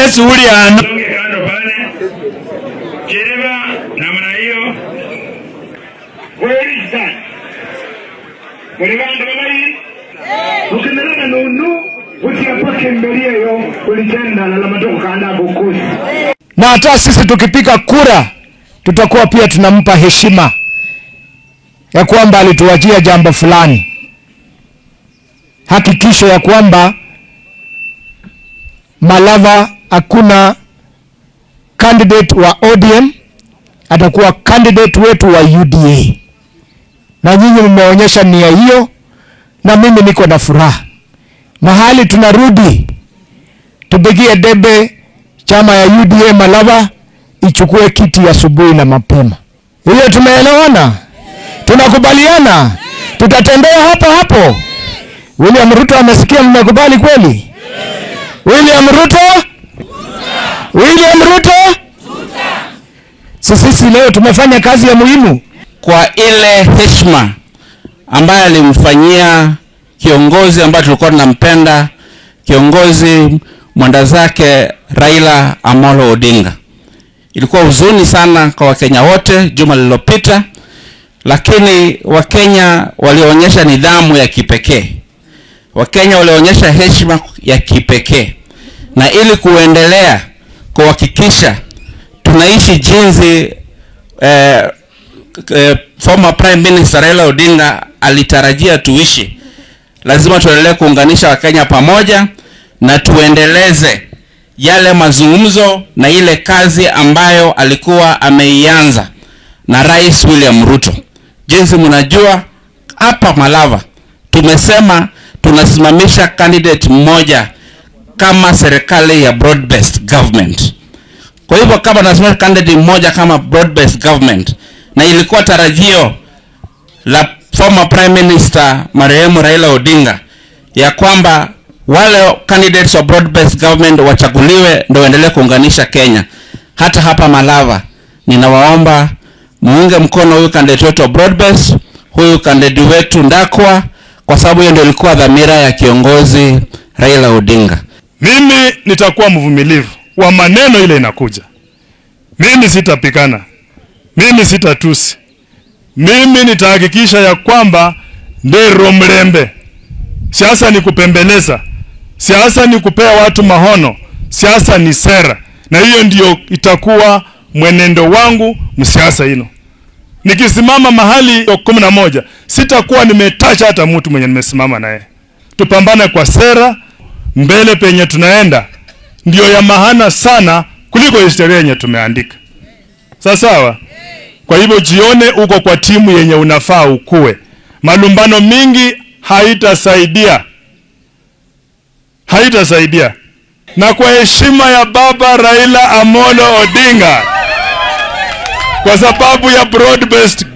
Yesi uliana. Na hata sisi tukipiga kura tutakuwa pia tunampa heshima ya kwamba alituachia jambo fulani. Hakikisho ya kwamba Malava hakuna candidate wa ODM, atakuwa candidate wetu wa UDA. Na nyinyi mmeonyesha nia hiyo, na mimi niko na furaha. Mahali tunarudi tupigie debe chama ya UDA Malava ichukue kiti asubuhi na mapema. Hiyo tumeelewana? Tunakubaliana? Tutatembea hapo hapo. William Ruto amesikia, mmekubali kweli? William Ruto? William Ruto? Sisi leo tumefanya kazi ya muhimu. Kwa ile heshima ambayo alimfanyia kiongozi ambaye tulikuwa tunampenda, kiongozi mwenda zake Raila Amolo Odinga. Ilikuwa huzuni sana kwa Wakenya wote juma lililopita, lakini Wakenya walionyesha nidhamu ya kipekee. Wakenya walionyesha heshima ya kipekee. Na ili kuendelea kuhakikisha tunaishi jinsi former Prime Minister Raila Odinga alitarajia tuishi, lazima tuendelee kuunganisha Wakenya pamoja na tuendeleze yale mazungumzo na ile kazi ambayo alikuwa ameianza na Rais William Ruto. Jinsi mnajua hapa Malava tumesema tunasimamisha candidate mmoja kama serikali ya broad based government. Kwa hivyo kama tunasimamisha candidate mmoja kama broad based government, na ilikuwa tarajio la former Prime Minister marehemu Raila Odinga ya kwamba wale candidates wa broad based government wachaguliwe ndio waendelee kuunganisha Kenya. Hata hapa Malava ninawaomba muunge mkono huyu candidate wetu wa broad based, huyu candidate wetu Ndakwa, kwa sababu hiyo ndio ilikuwa dhamira ya kiongozi Raila Odinga. Mimi nitakuwa mvumilivu wa maneno ile inakuja. Mimi sitapikana. Mimi sitatusi. Mimi nitahakikisha ya kwamba ndero mrembe. Siasa ni kupembeleza. Siasa ni kupea watu mahono. Siasa ni sera. Na hiyo ndio itakuwa mwenendo wangu msiasa hino. Nikisimama mahali 11 sitakuwa nimetacha hata mtu mwenye nimesimama naye. Tupambane kwa sera, mbele penye tunaenda ndio ya maana sana kuliko historia yenye tumeandika. Sawa sawa? Kwa hivyo jione uko kwa timu yenye unafaa ukue. Malumbano mingi haitasaidia. Haitasaidia. Na kwa heshima ya baba Raila Amolo Odinga, kwa sababu ya broad based